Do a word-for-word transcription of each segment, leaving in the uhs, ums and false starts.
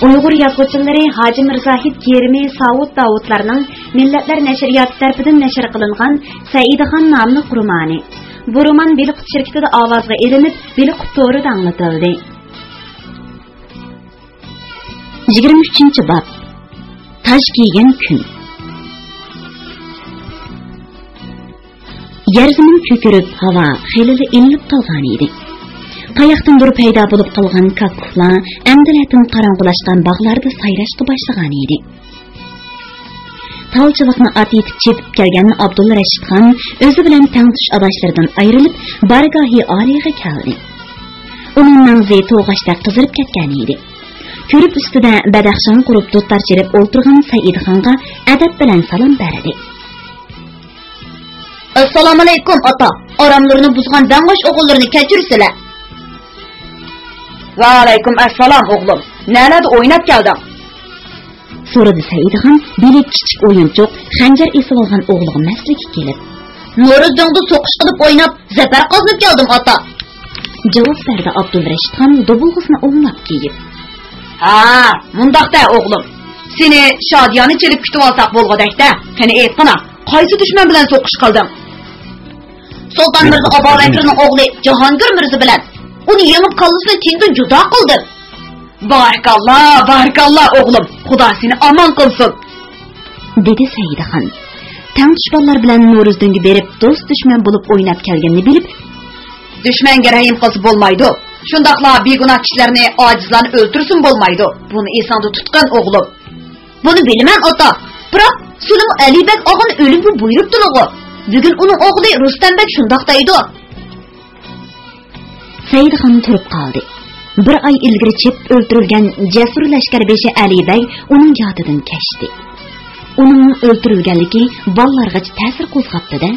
ئۇيغۇر يازغۇچىلىرى ھاجى مىرزاھىت كېرىمى، ساۋۇت داۋۇتلارنىڭ مىللەتلەر نەشرىياتى تەرىپىدىن نەشر قىلىنغان سەئىدخان ناملىق رومانى. بۇ رومان بېلىققۇت شىركىتىدە ئاۋازغا ئېلىنىپ، بېلىققۇت تورىدا ئاڭلىتىلدى. يىگىرمە ئۈچىنچى باب. تاج كىيگەن كۈن. يەر زېمىن كۆكىرىپ، ھاۋا خېلىلا ئىللىپ قالغان ئىدى. قاياقتىندۇر پەيدا بولۇپ قالغان كاككۇكلار ئەمدىلەتىن قاراڭغۇلاشقان باغلاردا سايراشقا باشلىغان ئىدى. تال چىۋىقنى ئات ئېتىپ چېپىپ كەلگەن ئابدۇلرەشىتخان ئۆزى بىلەن تەڭتۇش ئاداشلىرىدىن ئايرىلىپ، بارگاھى ئالىيغا كەلدى. ئۇنىڭ مەڭزى توغاچتەك قىزىرىپ كەتكەن ئىدى. كۆرۈپ ئۈستىدە بەدەخشان قۇرۇپ دۇتار چېلىپ ئولتۇرغان سەئىدخانغا ئەدەپ بىلەن سالام بەردى. ئەسسالامۇئەلەيكۇم، ئاتا. ئاراملىرىنى بۇزغان دەڭغاش ئوغۇللىرىنى كەچۈرسىلە. ۋەئەلەيكۇم ئەسسالام، ئوغلۇم. نەلەردە ئويناپ كەلدىڭ؟ سورىدى سەئىدخان بېلىگە كىچىك ئويۇنچۇق، خەنجەر ئېسىۋالغان ئوغلىغا مەستلىككە كېلىپ. نورۇز دۆڭدە سوقۇش قىلىپ ئويناپ، زەپەر قازىنىپ كەلدىم، ئاتا. جاۋاب بەردى ئابدۇلرەشىتخان دوبۇلغىسىنى ئوڭلاپ كىيىپ. ھا، مۇنداق-دە، ئوغلۇم. سېنى شادىيانە چېلىپ كۈتۈۋالساق بولغۇدەك-دە. قېنى، ئېيتقىنا، قايسى دۈشمەن بىلەن سوقۇش قىلدىڭ؟ سۇلتان مىرزا ئابابەكرىنىڭ ئوغلى جاھانگىر مىرزا بىلەن. ئۇنى يېڭىپ، كاللىسىنى تېنىدىن جۇدا قىلدىم. بارىكاللا، بارىكاللا، ئوغلۇم، خۇدا سېنى ئامان قىلسۇن، دېدى سەئىدخان. تەڭتۇش بالىلار بىلەن نورۇز دۆڭگە بېرىپ، دوست-دۈشمەن بولۇپ ئويناپ كەلگىنىنى بىلىپ، دۈشمەنگە رەھىم قىلسا بولمايدۇ. شۇنداقلا بىگۇناھ كىشىلەرنى، ئاجىزلارنى ئۆلتۈرسىمۇ بولمايدۇ. بۇنى ئېسىڭدە تۇتقىن، ئوغلۇم. بۇنى بىلىمەن، ئاتا. بىراق، سېنىڭ ئەلىبەگ ئاغىنى ئۆلۈمگە بۇيرۇپتىلىغۇ. بۈگۈن ئۇنىڭ ئوغلى رۇستەم بەگ شۇنداق دەيدۇ. سەئىدخان تۇرۇپ قالدى. بىر ئاي ئىلگىرى چېپىپ ئۆلتۈرۈلگەن جەسۇر لەشكەر بېشى ئەلى بەگ ئۇنىڭ يادىدىن كەچتى. ئۇنىڭ ئۆلتۈرۈلگەنلىكى بالىلارغىچە تەسىر قوزغاپتۇ-دە.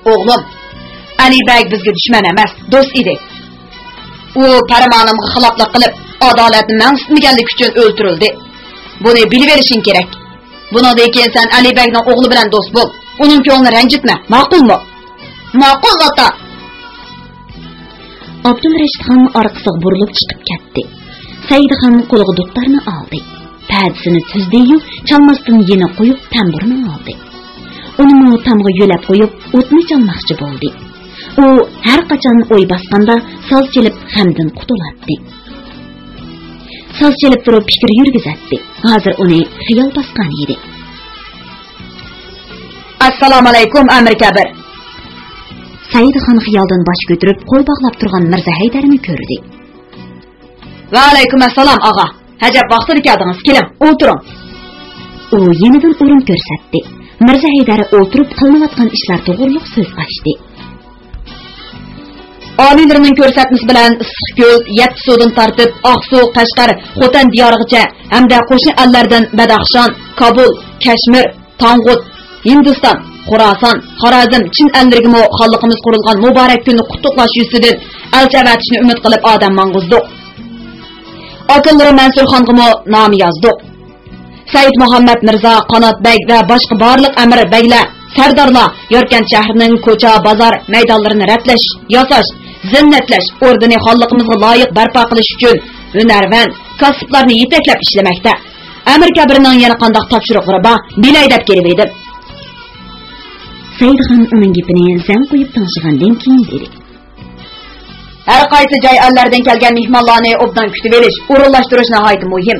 ئوغلۇم، ئەلى بەگ بىزگە دۈشمەن ئەمەس، دوست ئىدى. ئۇ پەرمانىمغا خىلاپلىق قىلىپ، ئادالەتنى مەنسىتمىگەنلىكى ئۈچۈن ئۆلتۈرۈلدى. بۇنى بىلىۋېلىشىڭ كېرەك. بۇنىڭدىن كېيىن سەن ئەلى بەگنىڭ ئوغلى بىلەن دوست بول. ئۇنىڭ كۆڭلىنى رەنجىتمە، ماقۇلمۇ؟ ماقۇل، ئاتا. ئابدۇلرەشىتخان ئارقىسىغا بۇرۇلۇپ چىقىپ كەتتى. سەئىدخان قولىغا دۇتارنى ئالدى. پەدىسىنى تۈزدى-يۇ، چالماستىن يېنىغا قويۇپ تەمبۇرنى ئالدى. ئۇنىمۇ تامغا يۆلەپ قويۇپ، ئوتنى چالماقچى بولدى. ئۇ ھەر قاچان ئوي باسقاندا ساز چېلىپ غەمدىن قۇتۇلاتتى. ساز چېلىپ تۇرۇپ پىكىر يۈرگۈزەتتى. ھازىر ئۇنى خىيال باسقان ئىدى. ئەسسالامۇئەلەيكۇم، ئەمىر كەبىر. سەئىدخان خىيالدىن باش كۆتۈرۈپ، قول باغلاپ تۇرغان مىرزا ھەيدەرنى كۆردى. ۋەئەلەيكۇم ئەسسالام، ئاغا. ئەجەب ۋاقتىدا كەلدىڭىز، كېلىڭ، ئولتۇرۇڭ. ئۇ يېنىدىن ئورۇن كۆرسەتتى. مىرزا ھەيدەر ئولتۇرۇپ، قىلىنىۋاتقان ئىشلار توغرۇلۇق سۆز ئاچتى. ئالىيلىرىنىڭ كۆرسەتمىسى بىلەن ئىسسىقكۆل، يەتتىسۇدىن تارتىپ، ئاقسۇ، قەشقەر، خوتەن دىيارىغىچە ھەمدە قوشنا ئەللەردىن بەدەخشان، كابۇل، كەشمىر، تاڭغۇت، ھىندىستان، خوراسان، خارازم، چىن ئەللىرىگىمۇ خانلىقىمىز قۇرۇلغان مۇبارەك كۈننى قۇتلۇقلاش يۈزىسىدىن ئەلچى ئەۋەتىشنى ئۈمىد قىلىپ ئادەم ماڭغۇزدۇق. ئاكىلىرى مەنسۇرخانغىمۇ نامە يازدۇق. سەئىد مۇھەممەد مىرزا، قانات بەگ ۋە باشقا بارلىق ئەمىر بەگلەر، سەردارلار ياركەنت شەھىرىنىڭ كوچا، بازار، مەيدانلىرىنى رەتلەش، ياساش، زىننەتلەش، ئوردىنى خانلىقىمىزغا لايىق بەرپا قىلىش ئۈچۈن ھۈنەرۋەن، كاسىپلارنى يېتەكلەپ ئىشلىمەكتە. ئەمىر كەبىرنىڭ يەنە قانداق تاپشۇرۇقلىرى بار، بىلەي دەپ كېلىۋىدىم. سەئىدخان ئۇنىڭ گېپىنى زەن قويۇپ تىڭشىغاندىن كېيىن دېدى. ھەر قايسى جاي ئەللەردىن كەلگەن مېھمانلارنى ئوبدان كۈتۈۋېلىش، ئورۇنلاشتۇرۇش ناھايىتى مۇھىم.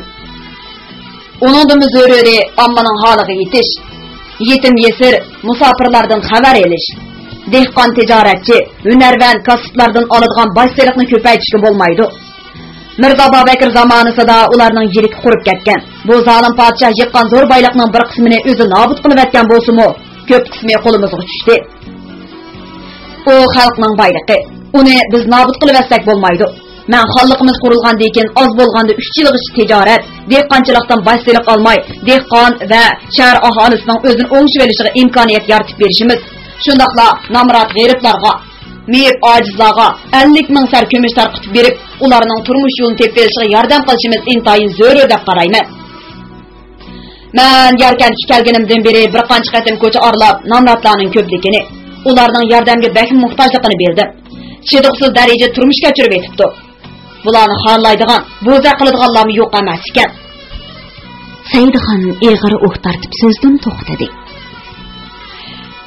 ئۇنىڭدىنمۇ زۆرۈرى ئاممىنىڭ ھالىغا يېتىش، يېتىم يېسىر، مۇساپىرلاردىن خەۋەر ئېلىش، دېھقان، تىجارەتچى، ھۈنەرۋەن، كاسىپلاردىن ئالىدىغان باج سېلىقنى كۆپەيتىشكە بولمايدۇ. مىرزا بابەكىر زامانىسىدا ئۇلارنىڭ يىلىكى قۇرۇپ كەتكەن. بۇ زالىم پادىشاھ يىغقان زور بايلىقنىڭ بىر قىسمىنى ئۆزى نابۇت قىلىۋەتكەن بولسىمۇ، كۆپ قىسمى قولىمىزغا چۈشتى. ئۇ خەلقنىڭ بايلىقى. ئۇنى بىز نابۇت قىلىۋەتسەك بولمايدۇ. مەن خانلىقىمىز قۇرۇلغاندىن كېيىن ئاز بولغاندا ئۈچ يىلغىچە تىجارەت، دېھقانچىلىقتىن باج سېلىق ئالماي، دېھقان ۋە شەھەر ئاھالىسىنىڭ ئۆزىنى ئوڭشىۋېلىشىغا ئىمكانىيەت يارىتىپ بېرىشىمىز، شۇنداقلا نامرات غېرىبلارغا، مېيىپ ئاجىزلارغا ئەللىك مىڭ سەر كۈمۈش تارقىتىپ بېرىپ، ئۇلارنىڭ تۇرمۇش يولىنى تېپىۋېلىشىغا ياردەم قىلىشىمىز ئىنتايىن زۆرۈر دەپ قارايمەن. مەن ياركەنتكە كەلگىنىمدىن بېرى بىر قانچە قېتىم كوچا ئارىلاپ، نامراتلارنىڭ كۆپلۈكىنى، ئۇلارنىڭ ياردەمگە بەكمۇ موھتاجلىقىنى بىلدىم. چىدىغۇسىز دەرىجىدە تۇرمۇش كەچۈرۈۋېتىپتۇ. بۇلارنى خارلايدىغان، بوزەك قىلىدىغانلارمۇ يوق ئەمەس ئىكەن. سەئىدخان ئېغىر ئۇھ تارتىپ سۆزىدىن توختىدى.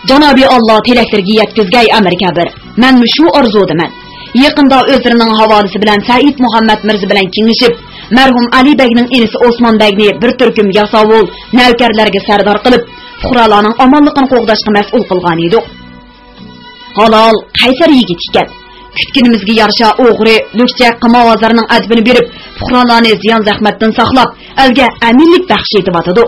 جانابىي ئاللا تىلەكلىرىگە يەتكۈزگەي، ئەمىر كەبىر. مەنمۇ شۇ ئارزۇدىمەن. يېقىندا ئۆزلىرىنىڭ ھاۋالىسى بىلەن سەئىد مۇھەممەد مىرزا بىلەن كېڭىشىپ، مەرھۇم ئەلى بەگنىڭ ئىنىسى ئوسمان بەگنى بىر تۈركۈم ياساۋۇل، نەۋكەرلەرگە سەردار قىلىپ، پۇقرالارنىڭ ئامانلىقىنى قوغداشقا مەسئۇل قىلغان ئىدۇق. ھالال، قەيسەر يىگىت ئىكەن. كۈتكىنىمىزگە يارىشا ئوغرى، لۈكچەك، قىمارۋازلارنىڭ ئەدىپىنى بېرىپ، پۇقرالارنى زىيان-زەخمەتتىن ساقلاپ، ئەلگە ئەمىنلىك بەخش ئېتىۋاتىدۇ.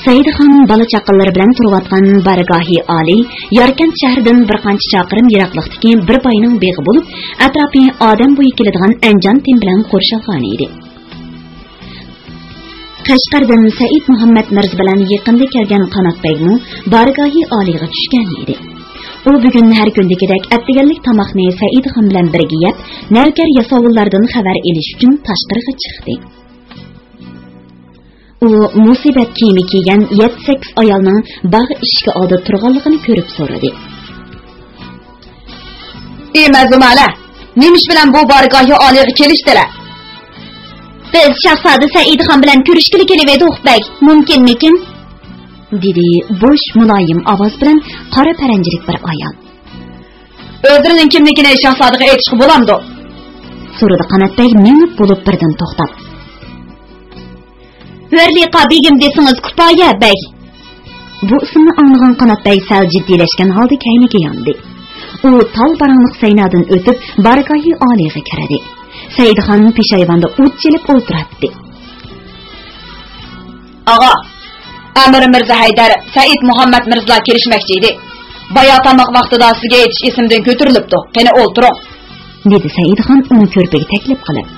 سەئىدخان بالا-چاقىلىرى بىلەن تۇرۇۋاتقان بارگاھى ئالىي ياركەنت شەھىرىدىن بىر قانچە چاقىرىم يىراقلىقتىكى بىر باينىڭ بېغى بولۇپ، ئەتراپى ئادەم بويى كېلىدىغان ئەنجان تېمى بىلەن قورشالغانىدى. قەشقەردىن سەئىد مۇھەممەد مىرزا بىلەن يېقىندا كەلگەن قانات بەگمۇ بارگاھى ئالىيغا چۈشكەن ئىدى. ئۇ بۈگۈن ھەر كۈندىكىدەك ئەتىگەنلىك تاماقنى سەئىدخان بىلەن بىرگە يەپ، نەۋكەر ياساۋۇللاردىن خەۋەر ئېلىش ئۈچۈن تاشقىرىغا چىقتى. ئۇ مۇسىبەت كىيىمى كىيگەن يەتتە-سەككىز ئايالنىڭ باغ ئىشىكى ئالدىدا تۇرغانلىقىنى كۆرۈپ سورىدى. ئى مەزلۇمالار، نېمە ئىش بىلەن بۇ بارگاھى ئالىيغا كېلىشتىلە؟ بىز شاھزادە سەئىدخان بىلەن كۆرۈشكىلى كېلىۋىدۇق، بەگ، مۇمكىنمىكىن؟ دېدى بوش، مۇلايىم ئاۋاز بىلەن قارا پەرەنجىلىك بىر ئايال. ئۆزلىرىنىڭ كىملىكىنى شاھزادىغا ئېيتىشقا بولامدۇ؟ سورىدى قانات بەگ مېڭىپ بولۇپ بىردىن توختاپ. ھۆرلىقا بېگىم دېسىڭىز كۇپايە، بەگ. بۇ ئىسىمنى ئاڭلىغان قانات بەگ سەل جىددىيلەشكەن ھالدا كەينىگە ياندى. ئۇ تال باراڭلىق سەينادىن ئۆتۈپ، بارگاھى ئالىيغا كىردى. سەئىدخان پېشايۋاندا ئوت چېلىپ ئولتۇراتتى. ئاغا، ئەمىر مىرزا ھەيدەر، سەئىد مۇھەممەد مىرزىلار كېلىشمەكچى ئىدى. بايا تاماق ۋاقتىدا سىزگە ئېيتىش ئېسىمدىن كۆتۈرۈلۈپتۇ. قېنى، ئولتۇرۇڭ، دېدى سەئىدخان ئۇنى كۆرپىگە تەكلىپ قىلىپ.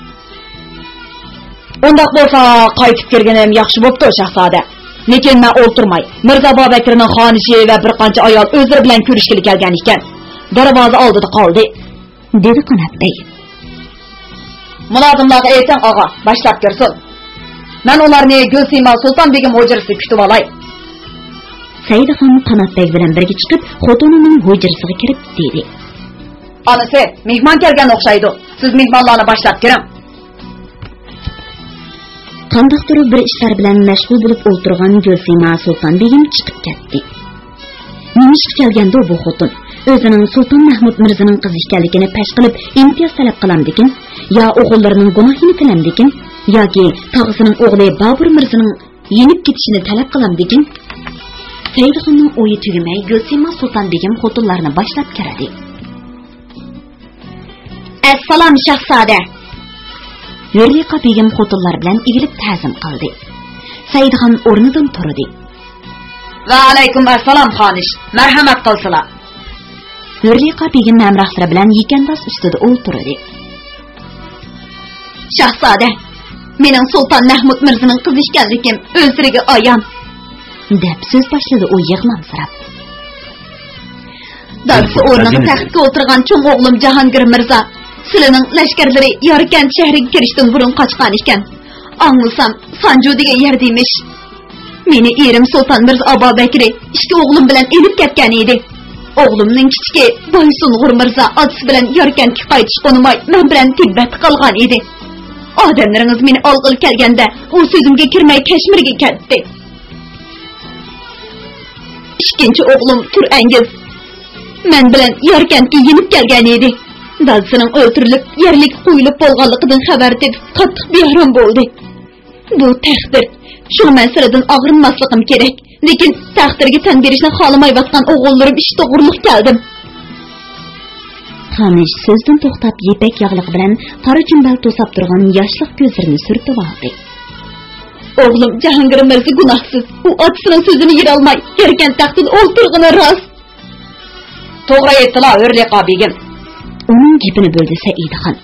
ئۇنداق بولسا، قايتىپ كىرگىنىم ياخشى بوپتۇ، شاھزادە. لېكىن مەن ئولتۇرماي، مىرزا بابەكرىنىڭ خانىشى ۋە بىر قانچە ئايال ئۆزلىرى بىلەن كۆرۈشكىلى كەلگەن ئىكەن. دەرۋازا ئالدىدا قالدى. دېدى قانات بەگ. مۇلازىملارغا ئېيتىڭ، ئاغا، باشلاپ كىرسۇن. مەن ئۇلارنى گۈلسىما سۇلتان بېگىم ھۇجرىسىدا كۈتۈۋالاي. سەئىدخان قانات بەگ بىلەن بىرگە چىقىپ، خوتۇنىنىڭ ھۇجرىسىغا كىرىپ دېدى. ئانىسى، مېھمان كەلگەن ئوخشايدۇ. سىز مېھمانلارنى باشلاپ كىرىڭ. قانداقتۇر بىر ئىشلار بىلەن مەشغۇل بولۇپ ئولتۇرغان گۈلسىما سۇلتان بېگىم چىقىپ كەتتى. نېمىشقا كەلگەندۇ بۇ خوتۇن؟ ئۆزىنىڭ سۇلتان مەھمۇد مىرزىنىڭ قىزى ئىكەنلىكىنى پەش قىلىپ ئىمتىياز تەلەپ قىلامدىكىن؟ يا ئوغۇللىرىنىڭ گۇناھىنى تىلەمدىكىن؟ ياكى تاغىسىنىڭ ئوغلى بابۇر مىرزىنىڭ يېنىپ كېتىشىنى تەلەپ قىلامدىكىن؟ سەئىدخاننىڭ ئويى تۈگىمەي، گۈلسىما سۇلتان بېگىم خوتۇنلارنى باشلاپ كىردى. ئەسسالام، شاھزادە! ھۆرلىقا بېگىم خوتۇنلار بىلەن ئېگىلىپ تەزىم قىلدى. سەئىدخان ئورنىدىن تۇردى. ۋەئەلەيكۇم ئەسسالام، خانىش. مەرھەمەت قىلسىلا. ھۆرلىقا بېگىم ھەمراھلىرى بىلەن يېكەنداز ئۈستىدە ئولتۇردى. شاھزادە، مېنىڭ سۇلتان مەھمۇد مىرزىنىڭ قىزى ئىكەنلىكىم ئۆزلىرىگە ئايان، دەپ سۆز باشلىدى ئۇ يىغلامسىراپ. دادىسى ئورنىغا تەختكە ئولتۇرغان چوڭ ئوغلۇم جاھانگىر مىرزا سىلىنىڭ لەشكەرلىرى ياركەنت شەھىرىگە كىرىشتىن بۇرۇن قاچقان ئىكەن. ئاڭلىسام، سانجۇ دېگەن يەردە ئىمىش. مېنى ئېرىم سۇلتان مىرزا ئابابەكرى، ئىككى ئوغلۇم بىلەن ئېلىپ كەتكەن ئىدى. ئوغلۇمنىڭ كىچىكى بايسۇنغۇر مىرزا ئاتىسى بىلەن ياركەنتكە قايتىشقا ئۇنىماي، مەن بىلەن تىبەتتە قالغان ئىدى. ئادەملىرىڭىز مېنى ئالغىلى كەلگەندە، ئۇ سۆزۈمگە كىرمەي كەشمىرگە كەتتى. ئىككىنچى ئوغلۇم تۇرئەنگىز مەن بىلەن ياركەنتكە يېنىپ كەلگەن ئىدى. دادىسىنىڭ ئۆلتۈرۈلۈپ، يەرلىككە قويۇلۇپ بولغانلىقىدىن خەۋەر تېپىپ، قاتتىق بىئارام بولدى. بۇ تەقدىر. شۇڭا مەن سىلىدىن ئاغرىنماسلىقىم كېرەك. لېكىن تەقدىرگە تەن بېرىشنى خالىمايۋاتقان ئوغۇللىرىم ئۈچۈن توغرۇلۇق كەلدىم. خانىش سۆزدىن توختاپ، يىپەك ياغلىقى بىلەن قارا جۈمبەل توساپ تۇرغان ياشلىق كۆزلىرىنى سۈرتۈۋالدى. ئوغلۇم جاھانگىر مىرزا گۇناھسىز. ئۇ ئاتىسىنىڭ سۆزىنى يېرالماي، ياركەنت تەختىدە ئولتۇرغىنى راست. توغرا ئېيتتىلا، ھۆرلىقا بېگىم. ئۇنىڭ گېپىنى بۆلدى سەئىدخان.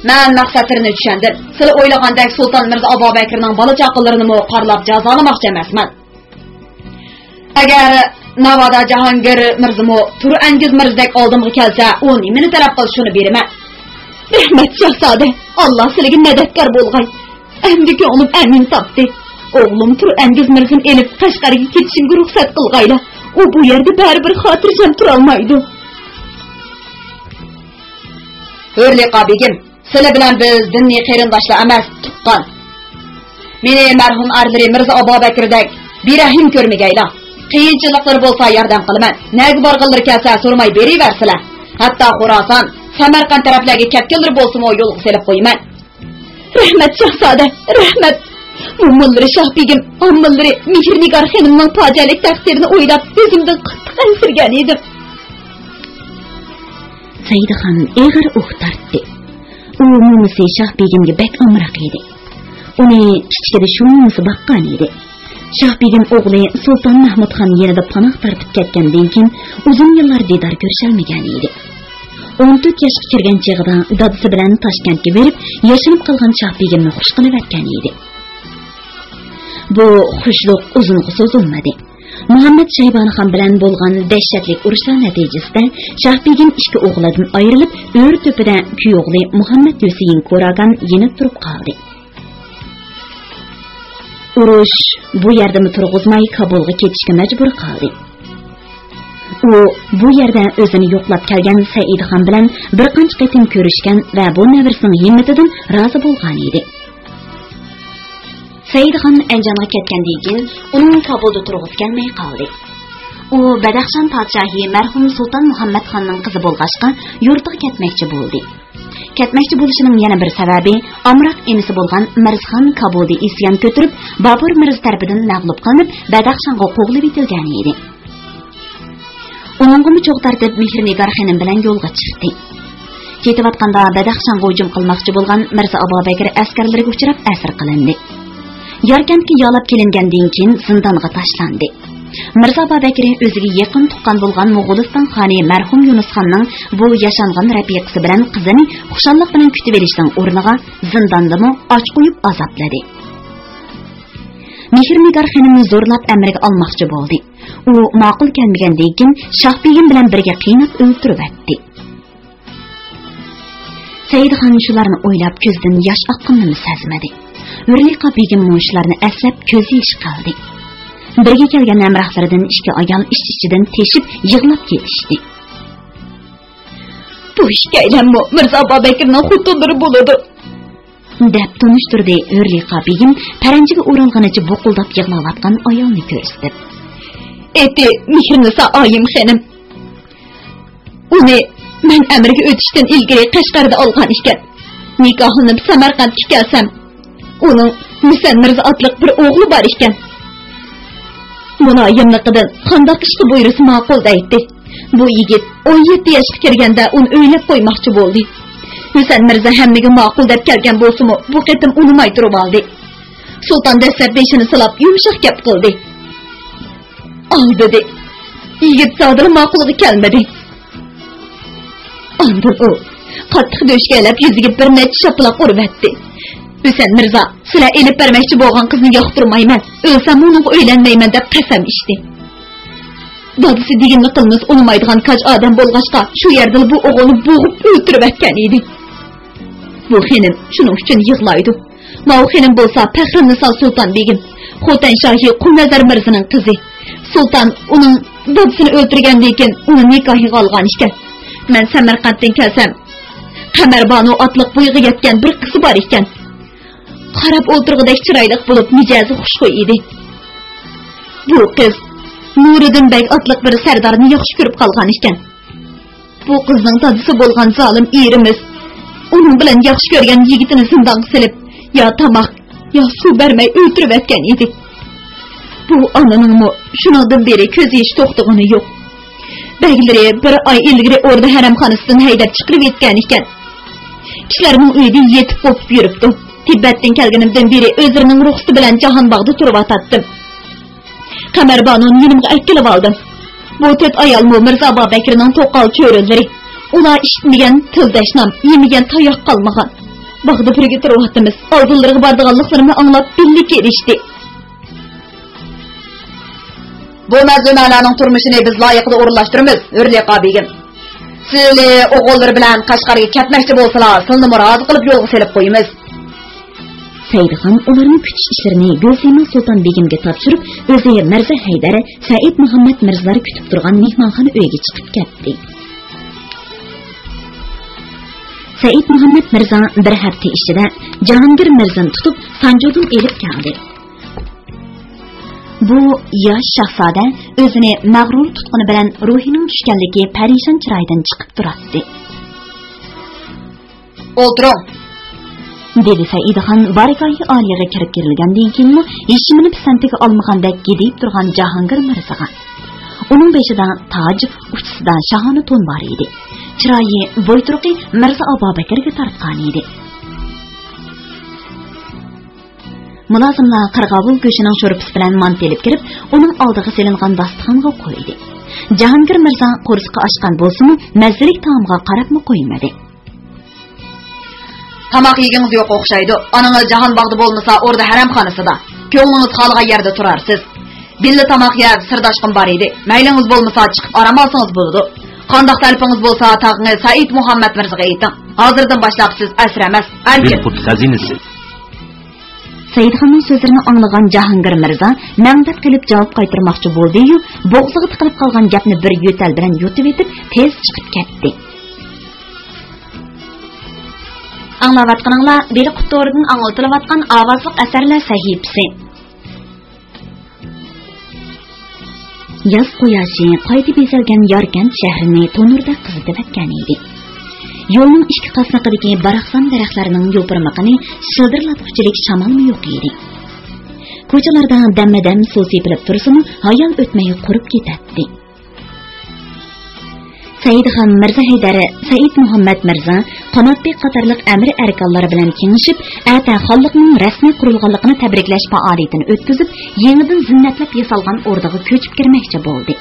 مەن مەقسەتلىرىنى چۈشەندىم. سىلى ئويلىغاندەك سۇلتان مىرزا ئابابەكرىنىڭ بالا-چاقىلىرىنىمۇ خارلاپ جازالىماقچى ئەمەسمەن. ئەگەر ناۋادا جاھانگىر مىرزىمۇ تۇرئەنگىز مىرزىدەك ئالدىمغا كەلسە، ئۇ نېمىنى تەلەپ قىلسا، شۇنى بېرىمەن. رەھمەت، شاھزادە. ئاللا سىلىگە مەدەتكار بولغاي. ئەمدى كۆڭلۈم ئەمىن تاپتى. ئوغلۇم تۇرئەنگىز مىرزىنى ئېلىپ، قەشقەرگە كېتىشىمگە رۇخسەت قىلغايلا. ئۇ بۇ يەردە بەرىبىر خاتىرجەم تۇرالمايدۇ. ھۆرلىقا بېگىم، سىلى بىلەن بىز دىنىي قېرىنداشلا ئەمەس، تۇغقان. مېنى مەرھۇم ئەرلىرى مىرزا ئابابەكرىدەك بىرەھىم كۆرمىگەيلا. قىيىنچىلىقلىرى بولسا ياردەم قىلىمەن. نەگە بارغانلىرى كەلسە سورىماي بېرىۋەرسىلە. ھەتتا خوراسان، سەمەرقەنت تەرەپلەرگە كەتكەنلىرى بولسىمۇ يولغا سېلىپ قويىمەن. رەھمەت، شاھزادە، رەھمەت. مومىلىرى شاھ بېگىم، ئاممىلىرى مېھرىنىگار خېنىمنىڭ پاجىئەلىك تەقدىرىنى ئويلاپ، ئۆزۈمدىن قاتتىق ئەنسىرىگەن ئىدىم. سەئىدخان ئېغىر ئۇھ تارتتى. ئۇ مومىسى شاھ بېگىمگە بەك ئامراق ئىدى. ئۇنى كىچىكىدە شۇ مومىسى باققان ئىدى. شاھ بېگىم ئوغلى سۇلتان مەھمۇد خان يېنىدا پاناھ تارتىپ كەتكەندىن كېيىن، ئۇزۇن يىللار دىدار كۆرۈشەلمىگەن ئىدى. ئون تۆت ياشقا كىرگەن چېغىدا دادىسى بىلەن تاشكەنتكە بېرىپ، ياشىنىپ قالغان شاھ بېگىمنى خۇش قىلىۋەتكەن ئىدى. بۇ خۇشلۇق ئۇزۇنغا سوزۇلمىدى. مۇھەممەد شەيبانى خان بىلەن بولغان دەھشەتلىك ئۇرۇشلار نەتىجىسىدە شاھ بېگىم ئىككى ئوغلىدىن ئايرىلىپ، ئۆرە تۆپىدە كۈيئوغلى مۇھەممەد ھۈسەيىن كوراگان يېنىپ تۇرۇپ قالدى. ئۇرۇش بۇ يەردىمۇ تۇرغۇزماي، كابۇلغا كېتىشكە مەجبۇر قىلدى. ئۇ بۇ يەردە ئۆزىنى يوقلاپ كەلگەن سەئىدخان بىلەن بىر قانچە قېتىم كۆرۈشكەن ۋە بۇ نەۋرىسىنىڭ ھىممىتىدىن رازى بولغان ئىدى. سەئىدخان ئەنجانغا كەتكەندىن كېيىن، ئۇنىڭ كابۇلدا تۇرغۇسى كەلمەي قالدى. ئۇ بەدەخشان پادىشاھى مەرھۇم سۇلتان مۇھەممەد خاننىڭ قىزى بولغاچقا، يۇرتىغا كەتمەكچى بولدى. كەتمەكچى بولۇشىنىڭ يەنە بىر سەۋەبى، ئامراق ئىنىسى بولغان مىرزىخان كابۇلدا ئىسيان كۆتۈرۈپ، بابۇر مىرزا تەرىپىدىن مەغلۇپ قىلىنىپ، بەدەخشانغا قوغلىۋېتىلگەن ئىدى. ئۇنىڭغىمۇ چوغ تارتىپ، مېھرىنىگار خېنىم بىلەن يولغا چىقتى. كېتىۋاتقاندا بەدەخشانغا ھۇجۇم قىلماقچى بولغان مىرزا ئابابەكرى ئەسكەرلىرىگە ئۇچراپ، ئەسىر قىلىندى. ياركەنتكە يالاپ كېلىنگەندىن كېيىن، زىندانغا تاشلاندى. مىرزا ئابابەكرى ئۆزىگە يېقىن تۇغقان بولغان موغۇلىستان خانى مەرھۇم يۇنۇسخاننىڭ بۇ ياشانغان رەپىقىسى بىلەن قىزىنى خۇشاللىق بىلەن كۈتۈۋېلىشنىڭ ئورنىغا، زىنداندىمۇ ئاچ قويۇپ ئازابلىدى. مېھرىنىگار خېنىمنى زورلاپ ئەمرىگە ئالماقچى بولدى. ئۇ ماقۇل كەلمىگەندىن كېيىن، شاھ بېگىم بىلەن بىرگە قىيناپ ئۆلتۈرۈۋەتتى. سەئىدخان شۇلارنى ئويلاپ، كۆزىدىن ياش ئاققىنىنىمۇ سەزمىدى. ھۆرلىقا بېگىممۇ شۇلارنى ئەسلەپ، كۆز يېشى قىلدى. بىرگە كەلگەن ھەمراھلىرىدىن ئىككى ئايال ئىچ-ئىچىدىن تېشىپ يىغلاپ كېتىشتى. بۇ ئىككىيلەنمۇ مىرزا ئابابەكرىنىڭ خوتۇنلىرى بولىدۇ، دەپ تونۇشتۇردى ھۆرلىقا بېگىم پەرەنجىگە ئورالغىنىچە بۇقۇلداپ يىغلاۋاتقان ئايالنى كۆرسىتىپ. ئېتى مېھرىنىسا ئايىم خېنىم. ئۇنى مەن ئەمرىگە ئۆتۈشتىن ئىلگىرى قەشقەردە ئالغان ئىكەن. نىكاھلىنىپ سەمەرقەنتكە كەلسەم، ئۇنىڭ ھۈسەن مىرزا ئاتلىق بىر ئوغلى بار ئىكەن. مۇلايىملىقىدىن قانداق ئىشقا بۇيرۇسا ماقۇل دەيتتى. بۇ يىگىت ئون يەتتە ياشقا كىرگەندە ئۇنى ئۆيلەپ قويماقچى بولدى. ھۈسەن مىرزا ھەممىگە ماقۇل دەپ كەلگەن بولسىمۇ، بۇ قېتىم ئۇنىماي تۇرۇۋالدى. سۇلتان دەسلەپ بېشىنى سىلاپ، يۇمشاق گەپ قىلدى. ئالدىدى. يىگىت زادىلا ماقۇلغا كەلمىدى. ئاندىن ئۇ قاتتىق دۆشكەلەپ، يۈزىگە بىر نەچچە شاپىلاق ئۇرۇۋەتتى. ھۈسەن مىرزا، سىلەر ئېلىپ بەرمەكچى بولغان قىزنى ياقتۇرمايمەن، ئۆلسەممۇ ئۇنىڭغا ئۆيلەنمەيمەن دەپ قەسەم ئىچتى. دادىسى دېگىنىنى قىلمىسا ئۇنىمايدىغان كاج ئادەم بولغاچقا، شۇ يەردىلا بۇ ئوغۇلنى بوغۇپ ئۆلتۈرۈۋەتكەن ئىدى. بۇ خېنىم شۇنىڭ ئۈچۈن يىغلايدۇ. ماۋۇ خېنىم بولسا پەخرىننىسا سۇلتان بېگىم، خوتەن شاھى قۇمنەزەر مىرزىنىڭ قىزى. سۇلتان ئۇنىڭ دادىسىنى ئۆلتۈرگەندىن كېيىن ئۇنى نىكاھىغا ئالغان ئىكەن. مەن سەمەرقەنتتىن كەلسەم، قەمەر بانۇ ئاتلىق بويىغا يەتكەن بىر قىزى بار ئىكەن. قاراپ ئولتۇرغۇدەك چىرايلىق بولۇپ، مىجەزى خۇشخۇي ئىدى. بۇ قىز نۇرىدىن بەگ ئاتلىق بىر سەردارنى ياخشى كۆرۈپ قالغان ئىكەن. بۇ قىزنىڭ دادىسى بولغان زالىم ئېرىمىز ئۇنىڭ بىلەن ياخشى كۆرگەن يىگىتىنى زىندانغا سېلىپ، يا تاماق، يا سۇ بەرمەي ئۆلتۈرۈۋەتكەن ئىدى. بۇ ئانىنىڭمۇ شۇنىڭدىن بېرى كۆز يېشى توختىغىنى يوق. بەگلىرى بىر ئاي ئىلگىرى ئوردا ھەرەمخانىسىدىن ھەيدەپ چىقىرىۋەتكەن ئىكەن. كىشىلەرنىڭ ئۆيىدە يېتىپ قوپۇپ يۈرۈپتۇ. تىبەتتىن كەلگىنىمدىن بېرى ئۆزلىرىنىڭ رۇخسىتى بىلەن جاھانباغدا تۇرۇۋاتاتتىم. قەمەر بانۇنى يېنىمغا ئەكېلىۋالدىم. بۇ تۆت ئايالمۇ مىرزا بابەكرىنىڭ توقال چۆرىلىرى. ئۇلار ئىشىتمىگەن تىلدەشنام، يېمىگەن تاياق قالمىغان. باغدا بىرگە تۇرۇۋاتىمىز. ئالدىلىرىغا بارىدىغانلىقلىرىمنى ئاڭلاپ بىللە كېلىشتى. بۇ مەزلۇمەلەرنىڭ تۇرمۇشىنى بىز لايىقىدا ئورۇنلاشتۇرىمىز، ھۆرلىقا بېگىم. سىلى ئوغۇللىرى بىلەن قەشقەرگە كەتمەكچى بولسىلا، سىلىنىمۇ رازى قىلىپ يولغا سېلىپ قويىمىز. سەيدىخان ئۇلارنى كۈتۈش ئىشلىرىنى گۈلسىيما سۇلتان بېگىمگە تاپشۇرۇپ، ئۆزى مىرزا ھەيدەر، سەئىد مۇھەممەد مىرزىلار كۈتۈپ تۇرغان مېھمانخانا ئۆيىگە چىقىپ كەتتى. سەئىد مۇھەممەد مىرزا بىر ھەپتە ئىچىدە جاھانگىر مىرزىنى تۇتۇپ، سانجۇدىن ئېلىپ كەلدى. بۇ ياش شاھزادە ئۆزىنى مەغرۇر تۇتقىنى بىلەن روھىنىڭ چۈشكەنلىكى پەرىشان چىرايىدىن چىقىپ تۇراتتى. ئولتۇرۇڭ، دېدى سەئىدخان بارگاھى ئالىيىغا كىرىپ كىرىلگەندىن كېيىنمۇ ھېچنېمىنى پىسەنتىگە ئالمىغاندەك گىدىيىپ تۇرغان جاھانگىر مىرزىغا. ئۇنىڭ بېشىدا تاج، ئۇچىسىدا شاھانە تون بار ئىدى. چىرايى، بويتۇرۇقى مىرزا ئابابەكرگە تارتقان ئىدى. مۇلازىملار قىرغاۋۇل گۆشىنىڭ شورپىسى بىلەن مانتا ئېلىپ كىرىپ، ئۇنىڭ ئالدىغا سېلىنغان داستىخانغا قويدى. جاھانگىر مىرزا قورسىقى ئاچقان بولسىمۇ، مەززىلىك تائامغا قاراپمۇ قويمىدى. تاماق يېگىڭىز يوق ئوخشايدۇ. ئانىڭىز جاھان باغدا بولمىسا، ئوردا ھەرەمخانىسىدا. كۆڭلىڭىز خالىغان يەردە تۇرارسىز. بىللە تاماق يەپ، سىرداشقىم بار ئىدى. مەيلىڭىز بولمىسا، چىقىپ ئارام ئالسىڭىز بولىدۇ. قانداق تەلىپىڭىز بولسا، تاغىڭىز سەئىد مۇھەممەد مىرزىغا ئېيتىڭ. ھازىردىن باشلاپ سىز ئەسىر ئەمەس، ئەركىن. بىلقۇت خەزىنىسى. سەئىدخاننىڭ سۆزلىرىنى ئاڭلىغان جاھانگىر مىرزا مەڭدەپ قېلىپ جاۋاب قايتۇرماقچى بولدى-يۇ، بوغۇزىغا تىقىلىپ قالغان گەپنى بىر يۆتەل بىلەن يۇتۇۋېتىپ، تېز چىقىپ كەتتى. ئاڭلاۋاتقىنىڭلار بېلىق تورىدىن ئاڭلىتىلىۋاتقان ئاۋازلىق ئەسەرلەر سەھىپىسى. ياز قۇياشى قايتا بېزەلگەن ياركەنت شەھىرىنى تونۇردەك قىزىتىۋەتكەن ئىدى. يولنىڭ ئىككى قاسنىقىدىكى باراقسان دەرەخلەرنىڭ يوپۇرمىقىنى شىلدىرلاتقۇچىلىك شامالمۇ يوق ئىدى. كوچىلاردا دەممۇ دەم سۇ سېپىلىپ تۇرسىمۇ، ھايال ئۆتمەي قۇرۇپ كېتەتتى. سەئىدخان مىرزا ھەيدەر، سەئىد مۇھەممەد مىرزا، قانات بېگ قاتارلىق ئەمىر ئەركانلار بىلەن كېڭىشىپ، ئەتە خانلىقنىڭ رەسمىي قۇرۇلغانلىقىنى تەبرىكلەش پائالىيىتىنى ئۆتكۈزۈپ، يېڭىدىن زىننەتلەپ ياسالغان ئوردىغا كۆچۈپ كىرمەكچى بولدى.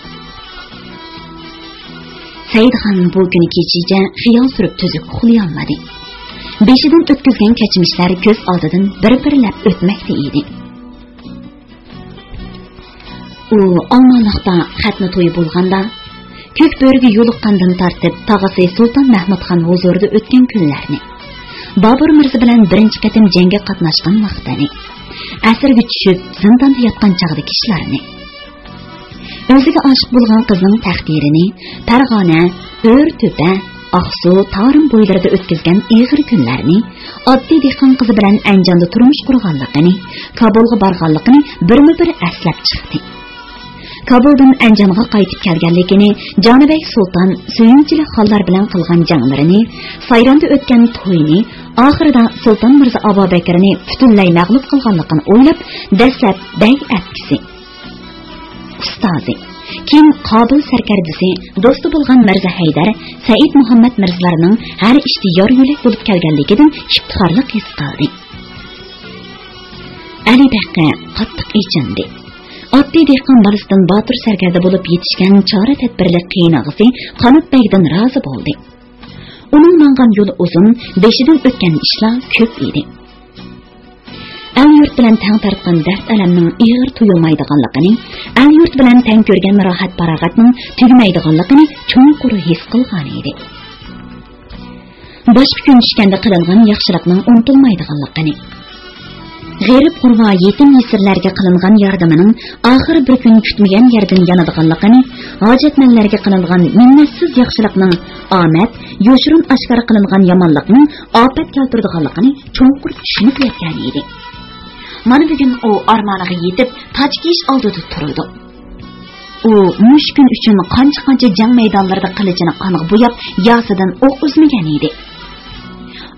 سەئىدخان بۇ كۈنى كېچىچە خىيال سۈرۈپ تۈزۈك ئۇخلىيالمىدى. بېشىدىن ئۆتكۈزگەن كەچمىشلەر كۆز ئالدىدىن بىر-بىرلەپ ئۆتمەكتە ئىدى. ئۇ ئالمالىقتا خەتنە تويى بولغاندا، كۆك بۆرىگە يولۇققاندىن تارتىپ تاغىسى سۇلتان مەھمۇدخان ھۇزۇرىدا ئۆتكەن كۈنلەرنى، بابۇر مىرزا بىلەن بىرىنچى قېتىم جەڭگە قاتناشقان ۋاقتىنى، ئەسىرگە چۈشۈپ زىنداندا ياتقان چاغدىكى ئىشلارنى، ئۆزىگە ئاشىق بولغان قىزنىڭ تەقدىرىنى، پەرغانە، ئۆرتۆپە، ئاقسۇ، تارىم بويلىرىدا ئۆتكۈزگەن ئېغىر كۈنلەرنى، ئاددىي دېھقان قىزى بىلەن ئەنجاندا تۇرمۇش قۇرغانلىقىنى، كابۇلغا بارغانلىقىنى بىرمۇ بىر ئەسلەپ چىقتى. كابۇلدىن ئەنجانغا قايتىپ كەلگەنلىكىنى، جانىبەگ سۇلتان سۆيۈنچىلىك خانلار بىلەن قىلغان جەڭلىرىنى، سايرامدا ئۆتكەن تويىنى، ئاخىرىدا سۇلتان مىرزا ئابابەكرىنى پۈتۈنلەي مەغلۇپ قىلغانلىقىنى ئويلاپ، دەسلەپ بەگ ئەپكىسى، ئۇستازى، كېيىن قابىل سەركەردىسى، دوستى بولغان مىرزا ھەيدەر، سەئىد مۇھەممەد مىرزىلارنىڭ ھەر ئىشتا يار يۆلەك بولۇپ كەلگەنلىكىدىن ئىپتىخارلىق ھېس قىلدى. ئەلى بەگكە قاتتىق ئېچىندى. ئاددىي دېھقان بالىسىدىن باتۇر سەركەردە بولۇپ يېتىشكەن چارە تەدبىرلىك قېيىنئاغىسى قانات بەگدىن رازى بولدى. ئۇنىڭ ماڭغان يولى ئۇزۇن، بېشىدىن ئۆتكەن ئىشلار كۆپ ئىدى. ئەل-يۇرت بىلەن تەڭ تارتقان دەرد-ئەلەمنىڭ ئېغىر تۇيۇلمايدىغانلىقىنى، ئەل-يۇرت بىلەن تەڭ كۆرگەن راھەت-پاراغەتنىڭ تۈگىمەيدىغانلىقىنى چوڭقۇر ھېس قىلغانىدى. باشقا كۈن چۈشكەندە قىلىنغان ياخشىلىقنىڭ ئۇنتۇلمايدىغانلىقىنى، غېرىب-غۇربا، يېتىم-يېسىرلەرگە قىلىنغان ياردىمىنىڭ ئاخىرى بىر كۈن كۈتمىگەن يەردىن يانىدىغانلىقىنى، ھاجەتمەنلەرگە قىلىنغان مىننەتسىز ياخشىلىقنىڭ ئامەت، يوشۇرۇن-ئاشكارا قىلىنغان يامانلىقنىڭ ئاپەت كەلتۈرىدىغانلىقىنى چوڭقۇر چۈشىنىپ يەتكەن ئىدى. مانا بۈگۈن ئۇ ئارمانىغا يېتىپ، تاج كىيىش ئالدىدا تۇرىدۇ. ئۇ مۇشۇ كۈن ئۈچۈن قانچە-قانچە جەڭ مەيدانلىرىدا قىلىچىنى قانغا بوياپ، ياسىدىن ئوق ئۈزمىگەن ئىدى.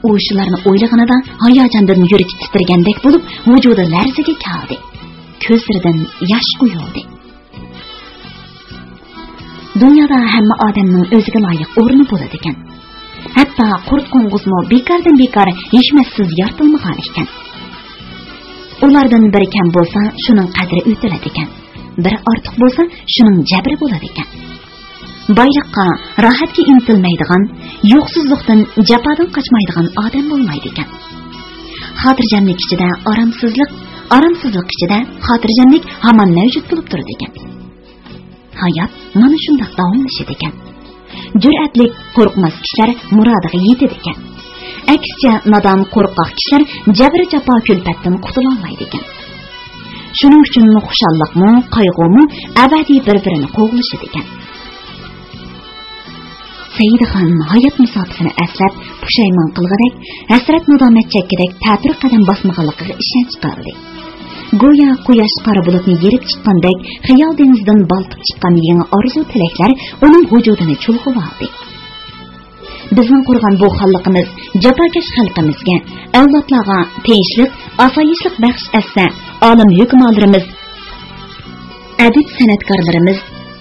ئۇ شۇلارنى ئويلىغىنىدا ھاياجاندىن يۈرىكى تىترىگەندەك بولۇپ، ۋۇجۇدى لەرزىگە كەلدى. كۆزلىرىدىن ياش قۇيۇلدى. دۇنيادا ھەممە ئادەمنىڭ ئۆزىگە لايىق ئورنى بولىدىكەن. ھەتتا قۇرت-قوڭغۇزمۇ بىكاردىن بىكار ھېكمەتسىز يارىتىلمىغان ئىكەن. ئۇلاردىن بىرى كەم بولسا، شۇنىڭ قەدرى ئۆتۈلىدىكەن. بىرى ئارتۇق بولسا، شۇنىڭ جەبرى بولىدىكەن. بايلىققا، راھەتكە ئىنتىلمەيدىغان، يوقسۇزلۇقتىن، جاپادىن قاچمايدىغان ئادەم بولمايدىكەن. خاتىرجەملىك ئىچىدە ئارامسىزلىق، ئارامسىزلىق ئىچىدە خاتىرجەملىك ھامان مەۋجۇت بولۇپ تۇرىدىكەن. ھايات مانا شۇنداق داۋاملىشىدىكەن. جۈرئەتلىك، قورقماس كىشىلەر مۇرادىغا يېتىدىكەن. ئەكسىچە، نادان، قورقاق كىشىلەر جەبرى-جاپا-كۈلپەتتىن قۇتۇلالمايدىكەن. شۇنىڭ ئۈچۈن خۇشاللىقمۇ، قايغۇمۇ ئەبەدىي بىر-بىرىنى قوغلىشىدىكەن. سەئىدخان ھايات مۇساپىسىنى ئەسلەپ، پۇشايمان قىلغۇدەك، ھەسرەت-نادامەت چەككۈدەك تەتۈر قەدەم باسمىغانلىقىغا ئىشەنچ قىلدى. گويا قۇياش قارا بۇلۇتنى يېرىپ چىققاندەك، خىيال دېڭىزىدىن بالقىپ چىققان يېڭى ئارزۇ-تىلەكلەر ئۇنىڭ ۋۇجۇدىنى چۇلغىۋالدى. بىزنىڭ قۇرغان بۇ خانلىقىمىز جاپاكەش خەلقىمىزگە، ئەۋلادلارغا تىنچلىق، ئاسايىشلىق بەخش ئەتسە، ئالىم ھۆكۈمالىرىمىز، ئەدىب سەنئەتكارلىرىمىز،